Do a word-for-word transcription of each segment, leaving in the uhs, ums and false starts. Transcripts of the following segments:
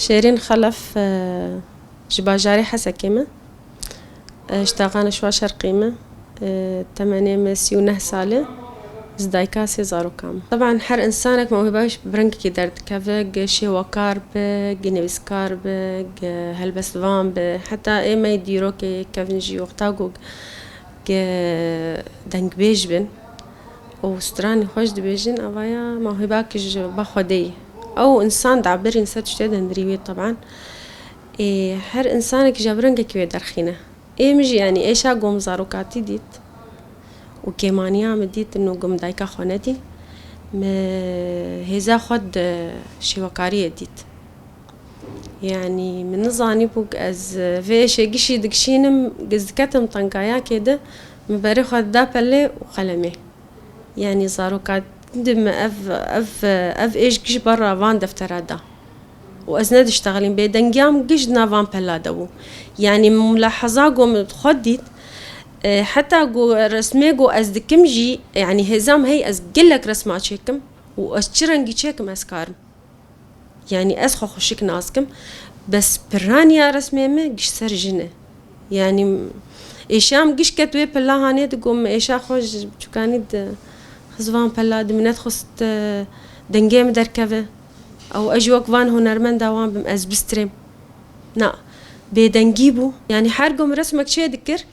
Şêrîn Xelef, e, ji bajarê Hesekê me. E, ji Taxana Şiwa Şerqî me. E, temenê me sî û neh sal e. Ez dayika sê zarokan me. Teban her insanek mewhibe bi rengekî derdikeve, gi şêwekar be, gi nivîskar be, gi helbestvan be. Heta ê me yê dîrokê kevin jî wexta ku gi dengbêj bin û stranê xweş dibêjin, avaya mewhibak ji ba Xwedê ye. Ew insan dabirîn ser tiştê dindirî wê teban. Ê, her insanek ji ev rengekî wê derxîne. Ê min jî, yanî êşa ku min zarokatî dît û kêmaniya min dît, ino ku min dayika xwe nedî, min hêza xwe di şêwekariyê dît. Yanî min nizanîbû ku ez vê êşê gişî digişînim, ez diketim tenkayakê de, min berê xwe dida pelê û qelemê. Yanî zarokatî de min ev, ev, ev êş giş berra van deftera da. Û ez nediştexilîm, bêdengiya min giş di nav van pela de bû. Yanî min mulaheza ku min xwe dît, e, heta ku resmê ku ez dikim jî, yanî hêza min hey ez gelek resma çêkim û ez çi rengî çêkim ez karim. Yanî ez xwe xweşik nas dikim, bes piraniya resmê min giş ser jin e. Yanî êşa min giş ket wê pela hanê de ku min êşa xwe ji biçûkanî de xist van pela de min nedixwest, e, dengê min derkeve. Ew ez jî wek van hunermenda wan bim, ez bistrêm. Na, bêdengî bû. Yanî her ku min resmek çê dikir,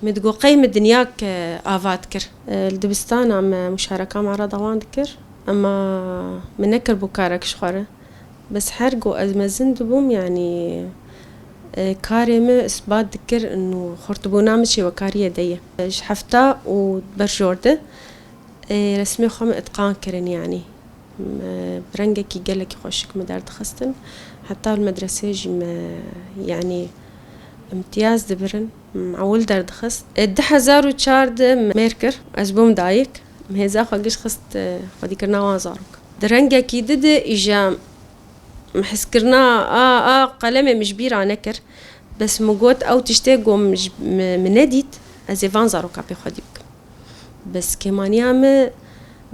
min digot qey min dinyak, e, ava dikir. E, li dibistana me muşareka me re dewam dikir. Ema min nekir bû karek ji xwe re. Bes her ku ez mezin dibûm, yanî, e, karê min isbat dikir û xurtbûna min şêwekariyê de ye. Ji hefta û ber jor de, e, resmê xwe min itqan kirin, yanî. Me bi rengekî gelekî xweşik min derdixistin. Heta li medresê jî me, yanî, imtiyaz dibirin. Min ewil derdixist. E, du hezar û çar de me mêr kir. Ez bûm dayik. Min hêza xwe giş xist, e, xwedîkirina wan zarok. Di rengekî di de îja min hezkirina a, a qelemê min ji bîra nekir. Bes min got, ew tiştê ku min ji, min, min nedît, ez ê van zaroka pê xwedî bikim. Bes kêmaniya min,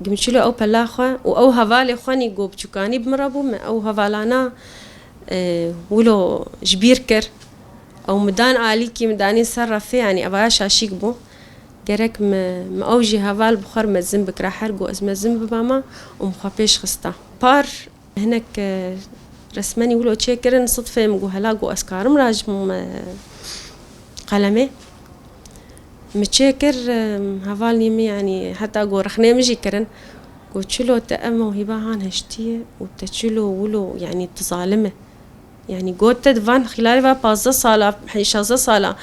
gimçilo ew pela xwe û ew hevalê xwe nî ku biçûkanî bi min re bû, min ew hevalana, e, wilo ji bîr kir. Ew min dan alîkî, min danîn ser refê, yanî evaya şaşîk bû. Gerek min, min ew jî heval bi xwe re mezin bikira, her ku ez mezin bibama û min xwe pêş xista. Par Hinek, e, resmenî wilo çêkirin, sidfê min got, hela got ez karim rajim, e, qelemê. Min çêkir, e, hevalnî min, yanî heta got rexnê min jî kirin. Got çilo te ev mewhîba han hiştiye û te çilo wilo, yanî tu zalim e. Yanî got te di van xîlalê ve pazdeh sala, şazdeh sala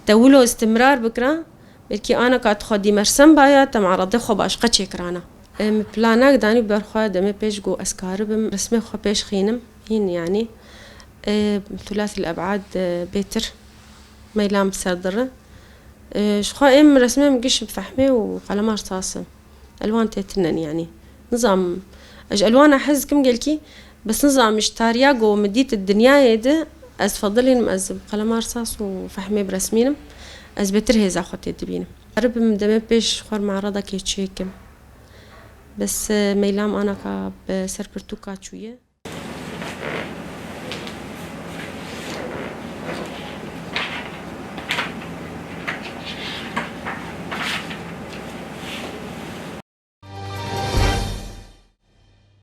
te wilo istimrar bikira, belkî anaka tu xwedî mersem baya, te me'redê xwe başqe çêkirana. E, min planak danî ber xwe demê pêş got ez karibim resmê xwe pêş xînim, hîn yanî, e, thulasî l-eb'ad, e, bêtir meylan bi ser dire. E, ji xwe ê min resmê min giş bi fehmê û qelema risas e. Elwan tê tune ne, yanî. Nizam, ez ji elwana hez dikim gelkî, bes nizam ji tariya ku min dît di dinyayê de, ez fedilînim, ez bi qelema risas û fehmê biresmînim, ez bêtir hêza xwe tê dibînim. Eribim demê pêş xwe me'redekê çêkim. Bes, e, meylam anaka bi ser pirtûka çûye.